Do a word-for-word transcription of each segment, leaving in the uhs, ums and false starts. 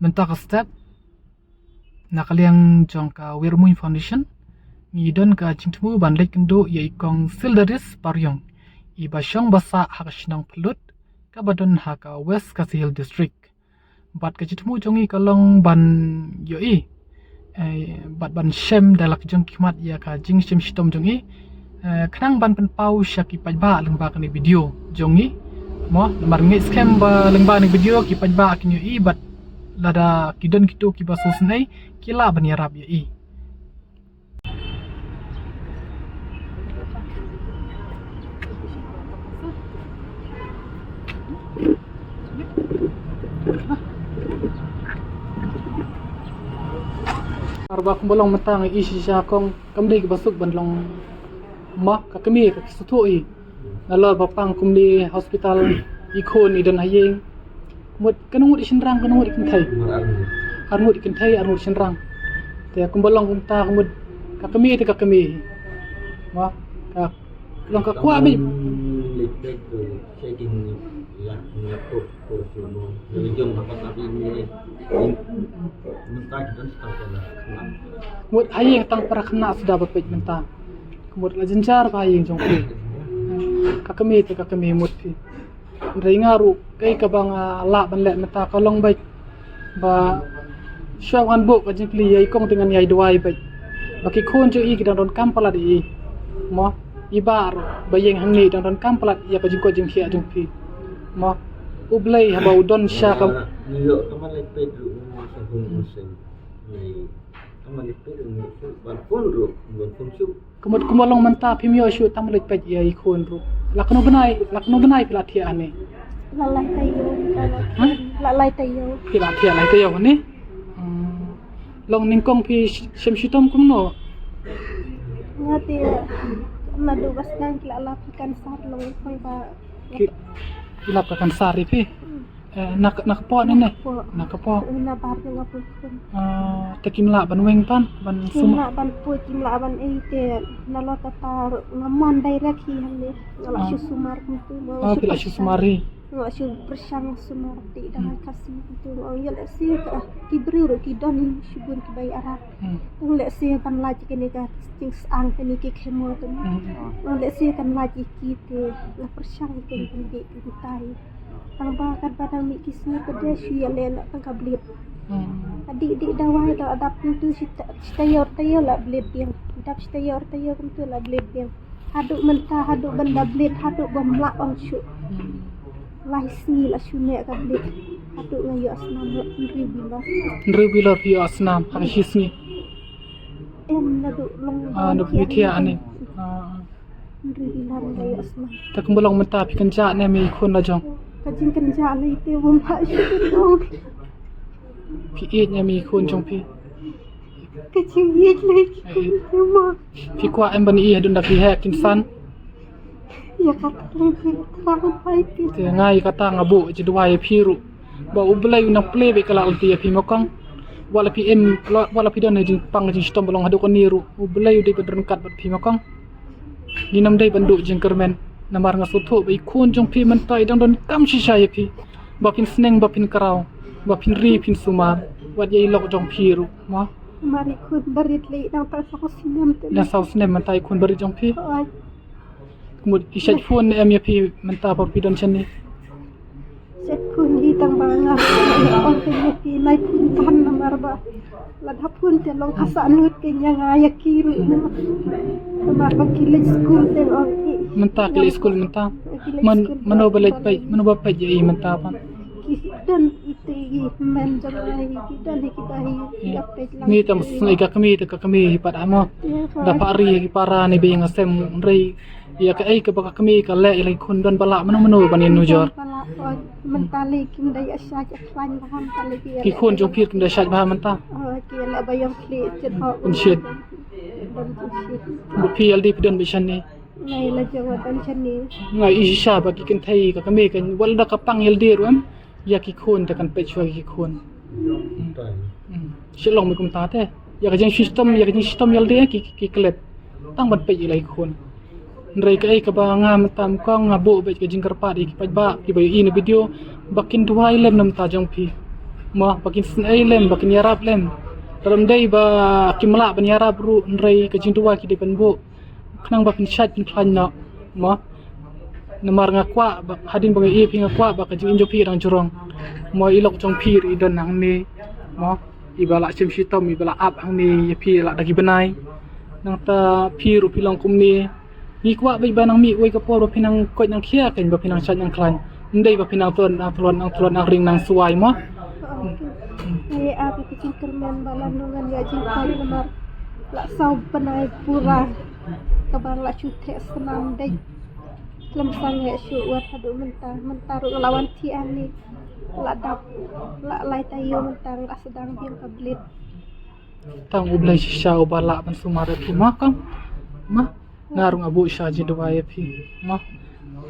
Mynta ka step, na ka liang jong ka Wirmuin Foundation, ngi don ka jingthmu ban leit kynduh ïa i kong Sildaris Pariong, i ba shong ba sah ha ka shnong Phelut, ka ba don ha ka West Khasi Hills District. Bad ka jingthmu jong ngi ka long ban ïohi, eh, bad ban shem da la ka jong ki khmat ïa ka jingshem shitom jong ngi. Eh, khnang ban pynpaw sha ki paidbah lyngba kane video jong ngi. Mo, namar ngi skhem ba lyngba kane video ki paidbah kin ïohi bad lada ki don kito ki ba sngewsynei ki lah ban ïarap ïohi. Ar ba kumba long mynta nga ïohi shisha kong kam dei kaba suk ban long ma ka kmie ka sngewthuh hi. Nalor ba pang kumne hospital i khun i don ha ïing. Mut kano ngut i shynrang kano ngut i kynthei. Ar ngut i kynthei ar ngut i shynrang. Te kumba long kumta kumut ka kmie te ka kmie. Ma ka long ka kwah beit. Mut ha ïing tang para khynnah suda ba peit mynta. Kumut la jynjar ba ha ïing jong phi. Ka kmie te ka kmie mut phi. Hynrei nga ruh kaei kaba nga lah ban leh mynta ka long beit ba shuwa ngan buh ka jingkylli ïa i kong te ngan ïai duwai beit ba ki khun jong i ki dang donkam palat ïa i. Mo, i bah ruh ba ïeng hangne dang donkam palat ïa ka jingkoit jingkhiah jong phi. Mo, U Blei haba u don sha ka. Kumut kumba long mynta phim ïoh shuh tang ban leit peit ïa i khun ruh. La kano bnai, la kano bnai phi la thiah hangne? La lai taïew. Ha? La lai taïew. Phi la thiah lai taïew hangne? Hmm. Long nyngkong phi sh-, shem shitom kumno? Nga te naduh ba sdang ki la lap ïa ka kansar long tang ba. Ki, ki lap ka kansar ïa phi? Hmm. Eh, na ka, na ka pok ne ne? Na ka pok. Na ka pok. Eh, na bar jong nga pun pun. Ah, te kim lah ban weng pat, ban sum. Kim lah ban poi, kim lah ban ei te nalor kata nga mon direct hi hangne. Nga lah shu sumar kumtu. Ah, phi lah shu sumar hi. Nga lah shu pyrshang sumar te da Khasi kumtu. Nga ong ïa lehse ka ki briew ruh ki don hi shibun kiba ïarap. Hmm. Ong lehse kan lait ïa kane ka jingsang kane ki chemo te. Hmm. Ong lehse kan lait ïa ki te nga pyrshang ïa ki ban beh ki tai. Tang ba katba dang mih ki sngi pat de shu ïaleh noh tang ka blade. Hmm. Ka dih dih dawai da dap kumtu shi ta-, shi taïew taïew la blade biang. Dap shi taïew taïew kumtu la blade biang. Haduh mynta haduh ban da blade haduh ba ym lah ong shuh. Hmm. Lai sngi la shu neh ka blade. Haduh nga ïoh snam hynriew bilor. Hynriew bilor phi ïoh snam ha ka shi sngi. Em naduh long. Ah, naduh phi thiah hangne. Ah. Hynriew bilor nga ïoh snam. Te kumba long mynta phi kynjah ne em ïa i khun la jong? Ka jingkynjah lei te bym lah shuh ban ong. Phi ïeit ne em ïa i khun jong phi? Ka jingïeit lei ki khun te ma. Phi kwah em ban ïohi haduh da ki heh kin san? Ïa kata ka jingkynjah lei te. Te nga ïa kata nga buh jingduwai ïa phi ruh. Ba U Blei u nang plie beit ka lad lynti ïa phi ma kong. Wat la phi im, wat la phi don ha jingpang jingshitom ba long haduh kane ruh, U Blei u dei ban ryngkat bad phi ma kong. Ngin ym dei ban duh jingkyrmen namar nga sngewthuh ba i khun jong phi mynta i dang donkam shisha ïa phi. Ba phin sneng ba phin kraw, ba phin ri phin sumar. Wat ïa i lok jong phi ruh ma. Namar i khun barit lei dang tang saw snem te. Dang saw snem mynta i khun barit jong phi. Hooid. Kumut i shait phone ne em ïa phi mynta por phi don shane? Shait phone hi tang ba nga ong te ïa phi nai phone tan namar ba lada phone te long ka sah nud kein ïa nga ïa ki ruh namar ba ki leit skul te ong i. Mynta ki leit skul mynta. Ki leit skul. Mano ba leit peit, mano ba peit ïa i mynta pat? Ki don ite i men jong nga hi, ki don hi kiba hi ïa peit lang. Ngi tam sngew ka kmie te ka kmie hi pat amo. Da pha ri ki para ne ba ïa nga sem rei. Ïa kaei kaba ka kmie ka leh ïa la ki khun don ba lah mano mano ban ïanujor. Ba lah, oh, mynta lei kim da ïa shah ïa khlaiñ ba mynta lei ki. Ki khun jong phi kim da shah ba mynta. Oh, ki leh ba ïong khlieh chet ho. Pynshit. Don pynshit. Ba phi ïalade phi don ba shane. Ngai la jong ba don shane. Nga ïohi shisha ba ki kynthei ka kmie ka wat la da ka pang ïalade ruh em. Ïa ki khun te kan peit shuwa ïa ki khun. Hmm. Shu long mih kumta te. Ïa ka jingshitom, ïa ka jingshitom ïalade ki, ki, ki klet. Tang ban peit ïa la ki khun. Hynrei kaei kaba nga mynta ma kong nga buh beit ka jingkyrpad ïa ki paidbah kiba ïohi ïa kane ka video ba kin duwai lem na bynta jong phi. Mo, ba kin sngewthuh lem, ba kin ïarap lem. Lada ym dei ba kim lah ban ïarap ruh, hynrei ka jingduwai ki dei ban buh. Khnang ba phin shait phin khlaiñ noh. Mo. Namar nga kwah ba, hadien ba nga ïohi phi nga kwah ba ka jingim jong phi dang jrong. Mo, i lok jong phi ruh i don hangne. Mo, iba la shim shitom, iba la ap hangne ïa phi la da ki bnai. Nangta phi ruh phi long kumne. Ngi kwah beit ba nang mih wei ka por ba phi nang koit nang khia kein, ba phi nang shait nang khlaiñ. Ym dei ba phi nang tlot nang tlot nang tlot nang ring nang suwai mo. Ngi ap ïa ka jingkyrmen ba la nang ngan ïa jingkoit namar la saw bnai pura kaba la shu theh snam dei. Khlem sangeh shuh wat haduh mynta, mynta ruh la wan thiah hangne. La dap, la lai taïew mynta la sdang biang ka blade. Tang U Blei shisha uba lah ban sumar ïa phi mo kong. Mo. Nga ruh nga buh sha jingduwai ïa phi. Mo.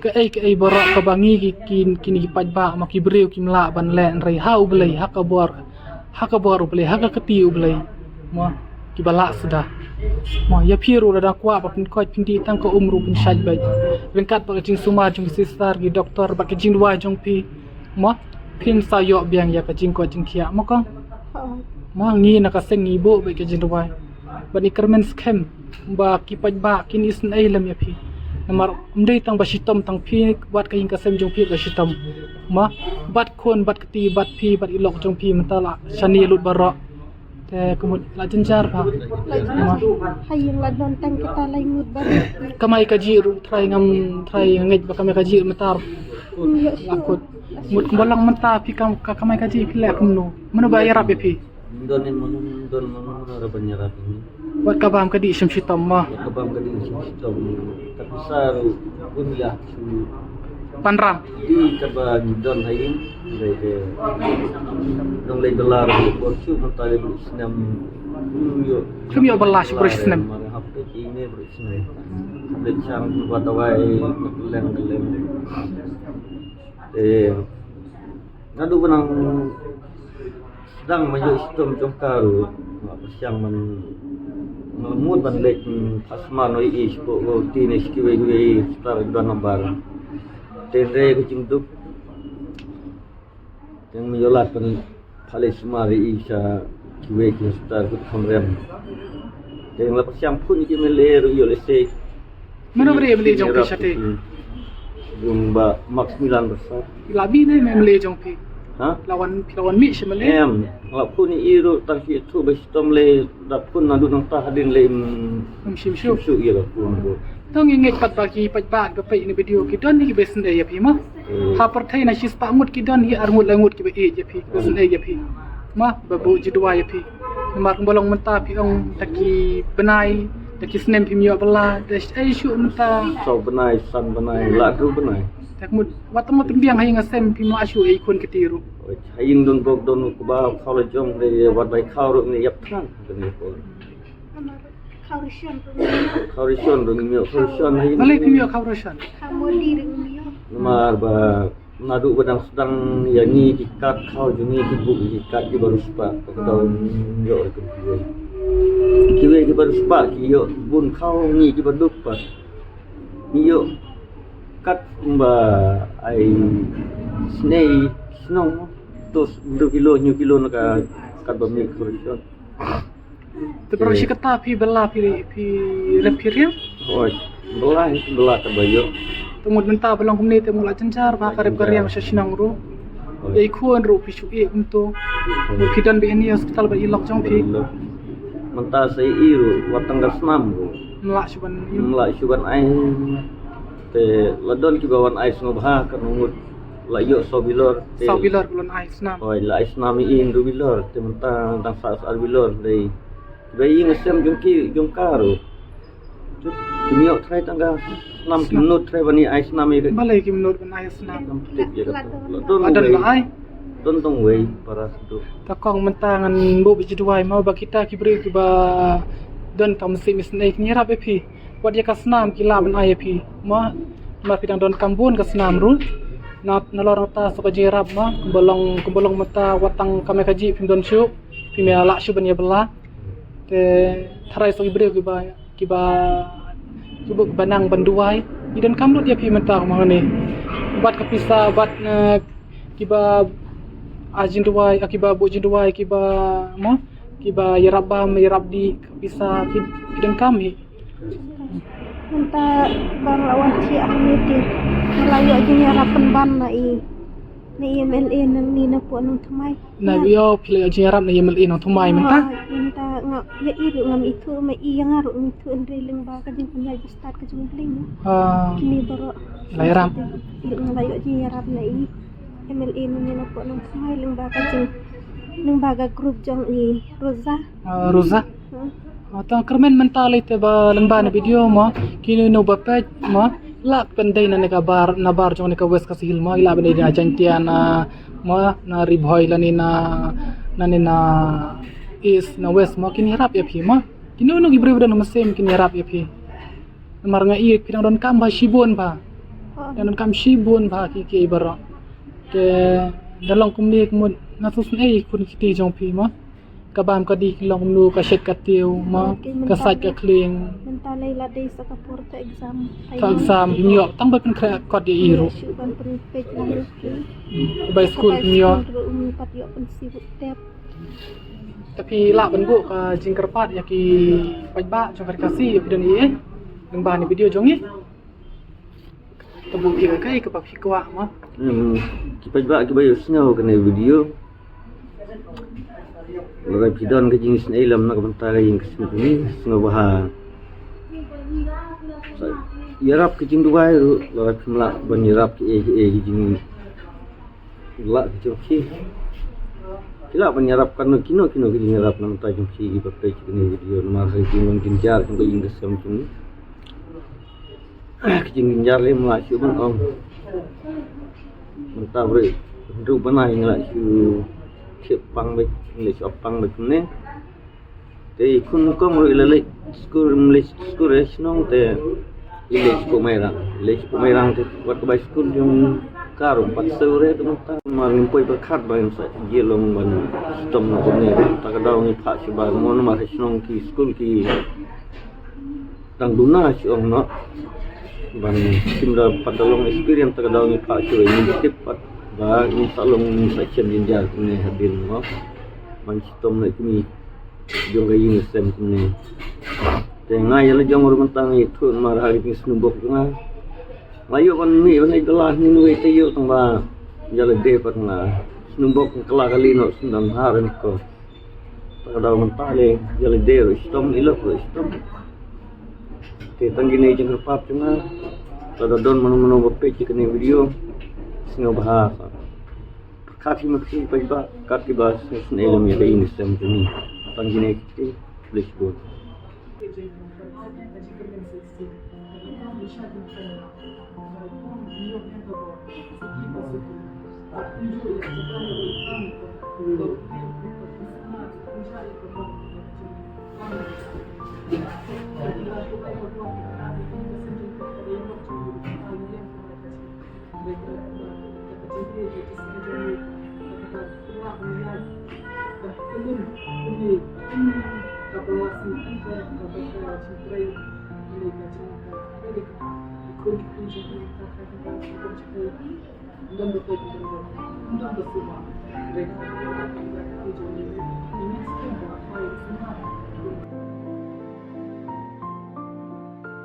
Kaei kaei baroh kaba ngi ki, ki, kine ki paidbah mo, ki briew kim lah ban leh, hynrei ha U Blei, ha ka bor, ha ka bor U Blei, ha ka kti U Blei. Mo, kiba lah suda. Mo, ïa phi ruh lada kwah ba phin koit phin dih tang ka um ruh phin shait beit. Ryngkat bad ka jingsumar jong ki sister, ki doktor, bad ka jingduwai jong phi. Mo, phin sa ïoh biang ïa ka jingkoit jingkhiah mo kong. Mo, ngi na ka seng ngi buh beit ka jingduwai. Bad ngi kyrmen skhem ba ki paidbah kin isynei lem ïa phi. Namar ym dei tang ba shitom tang phi, wat ka ïing ka sem jong phi ba shitom. Mo, bad khun, bad kti, bad phi, bad i lok jong phi mynta la shane lut baroh. Te ka mut la jynjar ba. La jynjar. Ha ïing la don tang kita lai ngut ba. Kamai kajih ruh trai ngam, trai ngeit ba kamai kajih mynta. Hmm, ïa la shu. Kut. Mut kumba long mynta phi kam, ka kamai kajih phi leh kumno. Mano ba ïarap ïa phi? Don in mano, don mano, mano ra ban ïarap ïa ngi. Wat ka bam ka dih shim shitom mo. Wat ka bam ka dih shim shitom. Ka pisa ruh bun ïa shu. Panrang. Dei kaba ngi don ha ïing, dei te dang leit bylla ruh bor shu mynta leit briew snem. Kum ïoh. Kum ïoh bylla shu briew snem. Mar hap te ki ne briew snem. Leit shang ba dawai na kylleng kylleng. Te naduh ba nang sdang ma ïoh shitom jong ka ruh, nga pyrshang ban, nga mut ban leit, mm, phah sumar noh ïa i shapoh ka kti ne sha kiwei kiwei hospital ki don namar. Te hynrei ka jingduk. Te ngam ïoh lad ban phah leit sumar ïa i sha kiwei ki hospital ki kham rem. Te nga la pyrshang phone ïa ki M L A ruh ïoh lehse. Mano ba dei M L A jong phi shatei? Jong Bah Maximilian Rasa. La mih ne em M L A jong phi? Ha? La wan, la wan mih sha M L A? Em, la phone ïa i ruh tang ki tu ba shitom lei, da phone naduh nangta hadien lei, mm, ngam shim shuh. Shim shuh ïa la phone ruh. To ngi ngeit pat ba ki paidbah ba peit ïa kane ka video ki don hi kiba isynei ïa phi mo. Hmm. Ha pyrthei na shispah ngut ki don hi ar ngut lai ngut kiba ïeit ïa phi, kiba isynei ïa phi. Mo, ba buh jingduwai ïa phi. Namar kumba long mynta phi ong da ki bnai, da ki snem phim ïoh bylla, da ei shuh mynta. Saw bnai, san bnai, la hynriew bnai. Te ka mut wat tang ma pynbiang ha ïing ha sem phim lah shuh ei khun kti ruh. Oi, ha ïing don bok don u kba khaw la jong, de wat bai khaw ruh ngi ïap than. Khaw ration ruh ngim ïoh. Khaw ration ruh ngim ïoh, khaw ration ha ïing. Balei phim ïoh khaw ration? Khaw Modi ruh ngim ïoh. Namar ba naduh ba dang sdang ïa ngi ki kad khaw jong ngi ki buh ki kad kiba riewspah, ka daw ïoh ïa kiwei. Kiwei kiba riewspah ki ïoh bun khaw, ngi kiba duk pat ngi ïoh kad kumba ai snem shnong, to hynriew kilo, hynñiew kilo na ka kad ba mih khaw ration. Te baroh shi katta phi bylla phi, phi rep phi riang? Oi, bylla, bylla kaba ïoh. Te mut mynta ba long kumne te mut la jynjar ba ka rep ka riang sha shnong ruh. Oi. Ei khun ruh phi shu ïeh kumto. Oi. Mut phi don ba ïa ni hospital ba i lok jong phi. Mynta sa i ruh wat tang ka snam ruh. Mlah shu ban ïa. Mlah shu ban ai. Te la don kiba wan ai sngewbha ka ngut. La ïoh saw bilor. Saw bilor ba lon ai snam. Oi, la ai snam i hynriew bilor. Te mynta dang sa ar bilor dei. Ba ïing sem jong ki jong ka ruh. Kim ïoh trai tang ka snam, kim nud trai ban ai snam ïa ka. Balei kim nud ban ai snam? Tip ïa ka. La don ba ai. Don tang wei para sduk. Ta kong mynta ngan buh ba jingduwai mo ba kita ki briew kiba don tang mynsiem isynei kin ïarap ïa phi. Wat ïa ka snam ki lah ban ai ïa phi. Mo, ma phi dang don kam bun ka snam ruh. Na, nalor nangta sa ka jingïarap mo, kumba long, kumba long mynta wat tang ka mei ka jih phim don shuh, phim ïa lah shuh ban ïa bylla. Te tharai sa ki briew kiba, kiba, kiba nang ban duwai. Ki don kam lut ïa phi mynta kumba ngi. Bad ka pisa, bad, eh, kiba A jingduwai, a kiba buh jingduwai, kiba mo, kiba ïarap bam, ïarap dih, ka pisa, ki, ki donkam hi. Mynta ba nga la wan sha hangne te, nga la ïoh jingïarap pynban na i, na i M L A nangne na pdeng Nongthymmai. Na ïoh phi la ïoh jingïarap na i M L A Nongthymmai mynta? Ah, mynta nga ïa i ruh ngam ithuh, ma i ïa nga ruh ngam ithuh, hynrei lyngba ka jingpynïaid bastad ka jong U Blei. Ah. Kine baroh. La ïarap. Nga la ïoh jingïarap na i M L A nangne na pdeng Nongthymmai lyngba ka jing, lyngba ka group jong i Rosa. Ah, Rosa. Hmm. Ah, to kyrmen mynta lei te ba lyngba na video mo, kino kino ba peit mo, lah ban dei na ne ka bar, na bar jong ne ka West Khasi Hills mo, lah ban dei na Jaintia, na mo, na Ri Bhoi, lane na, lane na East, na West mo, kin ïarap ïa phi mo. Kino kino ki briew ba don ha mynsiem kin ïarap ïa phi. Namar nga i phi dang donkam bha shibun bha. Oh. Dang donkam shibun bha ki, ki baroh. Te da long kumne kumut, nga sngewsynei khun kti jong phi mo. Ka bam ka dih ki long kumno, ka shet ka tiew mo, ka sait ka khlieng. Mynta lei la dei sa ka por tha exam. Tha exam, phim ïoh tang ba pynkhreh kot ïa i ruh. Shu ban pynpeit lang ruh ki. Bai skul phim ïoh. Ruh ym pat ïoh pynsih ruh tep. Te phi lah ban buh ka jingkyrpad ïa ki paidbah jong ka Ri Khasi ïa phi don ïa i lyngba ne video jong i. Te buh ïa kaei kaba phi kwah mo. Hmm, ki paidbah kiba ïohsngew kane video. Lada phi don ka jingisynei lem na ka bynta ka ïing ka sem kine, sngewbha sa ïarap ka jingduwai ruh, lada phim lah ban ïarap kiei kiei ki jing lah ki jong phi. Ki lah ban ïarap kano kino kino ki jingïarap na bynta jong phi kiba peit kine video namar ha ki jinglong jynjar jong ka ïing ka sem jong ngi. Ki jingjynjar lei ym lah shuh ban ong. Mynta ba ri hynriew bnai ngi lah shu thied pang beit, ngi lah shu ap pang beit kumne. Te i khun kong ruh i la leit skul, ym leit skul ha shnong te i leit sha Mairang. I leit sha Mairang te wat ka bai skul jong ka ruh ym pat siew re te mynta. Namar ngim poi pyrkhat ba ngin sa ïa long ban shitom na kumne. Ta ka daw ngi phah sha bar mo namar ha shnong ki skul ki dang duna shu ong noh. Ban shim da pat da long experience ta ka daw ngi phah sha, ngim tip pat ba ngin sa long, ngin sa shem jynjar kumne hadien mo. Ban shitom na kmie jong ka ïing ka sem kumne. Te nga ïa la jong ruh mynta nga ïathuh namar ha ka jingsnungbok jong nga. Nga ïoh ban mih ban ïa la hynnin wei te ïoh tang ba ïa la dei pat nga snungbok, nga kylla kali noh sngewdon ha ri ko. Ta ka daw mynta lei ïa la dei ruh shitom, i lok ruh shitom. Te tang kine jingkyrpad jong nga. Lada don mano mano ba peit ïa kane video, sngewbha sa pyrkhat hi ma phi paidbah kat kiba sngewsynei lem ïa ka ïing ka sem jong ngi. Tang kine ki, khublei shibun.